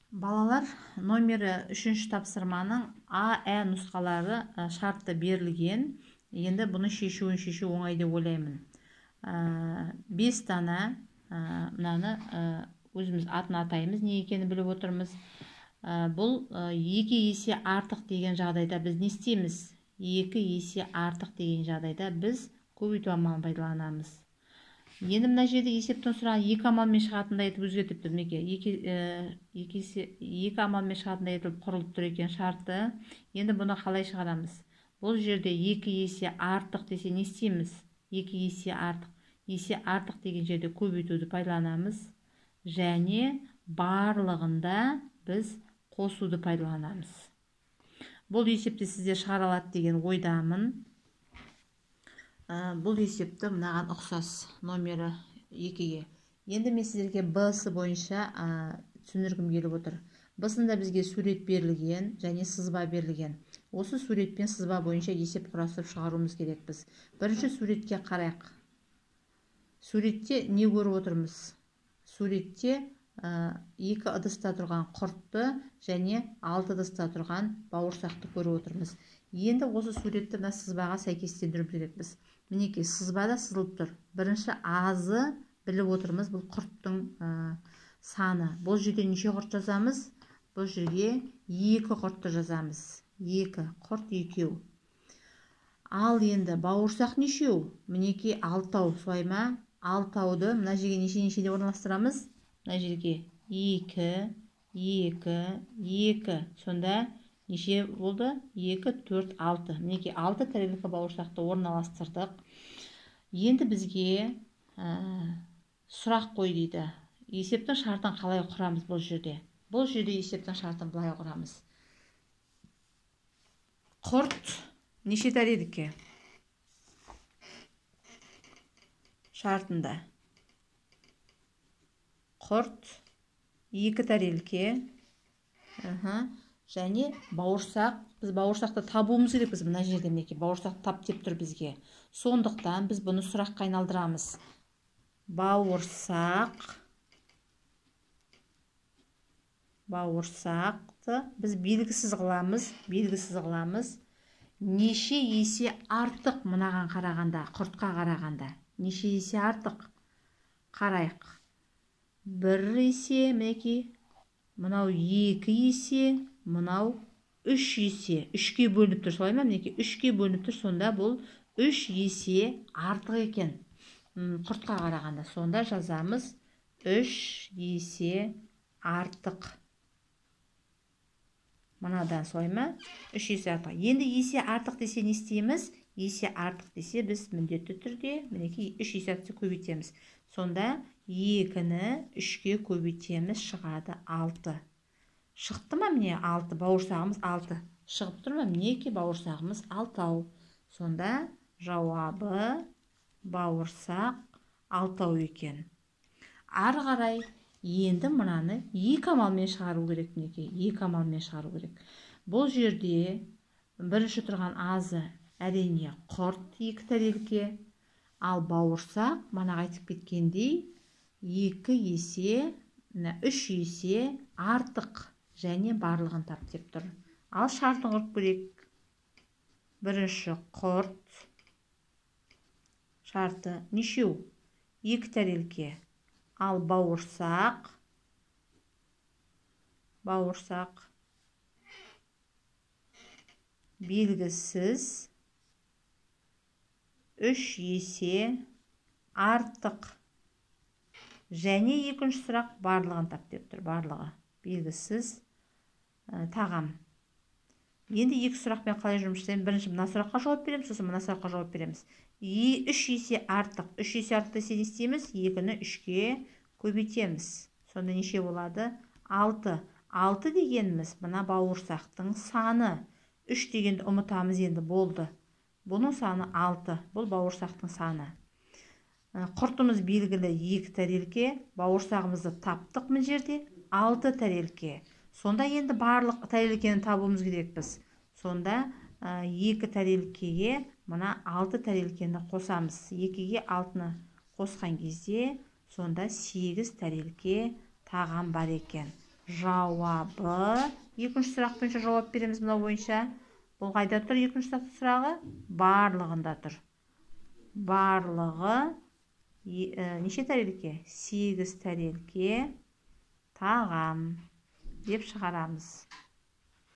Балалар, номері 3-ші тапсырманың А, Ә нұсқалары шартты берілген. Енді бұны шешуін шешу оңай деп ойлаймын. 5 дана мынаны өзіміз атын атаймыз, не екенін біліп отырмыз. Бұл 2 есе артық деген жағдайда біз не істейміз? 2 есе артық деген жағдайда біз көбейту амалын пайдаланамыз. Енді мына жерде есептің сұрағы 2 амалмен шығатындай етіп өзгертіп тұр. Мінекей, 2 амалмен шығатындай етіп құрылып тұр екен шарты. Енді бұны қалай шығарамыз? Бұл жерде 2 есе артық десе не істейміз? 2 есе артық. Есе артық деген жерде көбейтуді пайдаланамыз. Және барлығында біз қосуды пайдаланамыз. Бұл есепті сіздер шығара алады деген ойдамын. Бұл есепті мынаған ұқсас номері 2-ге. Енді мен сіздерге Б-сы бойынша түсіндіргім келіп отыр. Б-сында бізге сурет берілген және сызба берілген. Осы сурет пен сызба бойынша есеп құрастырып шығаруымыз керекпіз. Бірінші суретке қарайық. Суретте не көріп отырмыз? Суретте 2 ыдыста тұрған құртты және 6 ыдыста тұрған бауырсақты көріп отырмыз. Енді осы суретті мына сызбаға сәйкестендіру керекпіз. Мінекей, сызбада сызылып тұр. Бірінші азы біліп отырмыз, бұл құрттың саны. Бұл жерде неше құрт жазамыз? Бұл жерге 2 құртты жазамыз. 2 құрт екеу. Ал енді бауырсақ нешеу? Мінекей, 6, солай ма? 6-ды мына жерге неше-неше деп орналастырамыз? Мына жерге 2, 2, 2. Сонда неше болды? 2, 4, 6. Мінекей, 6 тарелка бауырсақты орналастырдық. Енді бізге сұрақ қой дейді. Есептің шартын қалай құрамыз бұл жерде? Бұл жерде есептің шартын былай құрамыз. Құрт неше тарелке? Шартында құрт 2 тарелке. Және бауырсақ, біз бауырсақты табуымыз керекпіз мына жерде, мінекей бауырсақ тап деп тұр бізге. Сондықтан біз бұны сұраққа айналдырамыз. Бауырсақты біз белгісіз қыламыз, белгісіз қыламыз. Неше есе артық мынаған қарағанда, құртқа қарағанда? Неше есе артық? Қарайық. 1 есе, мінекей, мынау 2 есе, мынау 3 есе. 3-ке бөлініп тұр, солай ма? Мінекей, 3-ке бөлініп тұр, сонда бұл 3 есе артық екен құртқа қарағанда. Сонда жазамыз 3 есе артық. Мынадан, солай ма? 3 есе артық. Енді есе артық десе не істейміз? Есе артық десе біз міндетті түрде, мінекей, 3 есе артық көбейтеміз. Сонда 2-ні 3-ке көбейтеміз, шығады 6. Шықты ма міне 6, бауырсағымыз 6. Шығып тұр ма? Мінекей бауырсағымыз 6. Сонда жауабы бауырсақ 6 екен. Ары қарай енді мынаны 2 амалмен шығару керек, мінекей, 2 амалмен шығару керек. Бұл жерде бірінші тұрған азы әрине құрт 2 тарелке, ал бауырсақ мана айтып кеткендей 2 есе, 3 есе артық және барлығын тап деп тұр. Ал шартын құрып көрейік. Бірінші құрт шарты нешеу? 2 тарелке. Ал бауырсақ белгісіз 3 есе артық. Және екінші сұрақ барлығын тап деп тұр. Барлығы белгісіз тағам. Енді екі сұрақпен қалай жұмыс жасаймыз? Бірінші мына сұраққа жауап береміз, сосын мына сұраққа жауап береміз. 3 есе артық. 3 есе артық десе не істейміз? 2-ні 3-ке көбейтеміз. Сонда неше болады? 6. 6 дегеніміз мына бауырсақтың саны. 3 дегенді ұмытамыз енді, болды. Бұның саны 6. Бұл бауырсақтың саны. Құртымыз белгілі 2 тарелке, бауырсағымызды таптық мына жерде 6 тарелке. Сонда енді барлық тарелкені табуымыз керекпіз. Сонда 2 тарелкеге мына 6 тарелкені қосамыз. 2-ге 6-ны қосқан кезде сонда 8 тарелке тағам бар екен. Жауабы, екінші сұрақ бойынша жауап береміз мынау бойынша. Бұл қайда тұр, екінші сұрағы? Барлығында тұр. Барлығы неше тәрелке? 8 тәрелке тағам деп шығарамыз.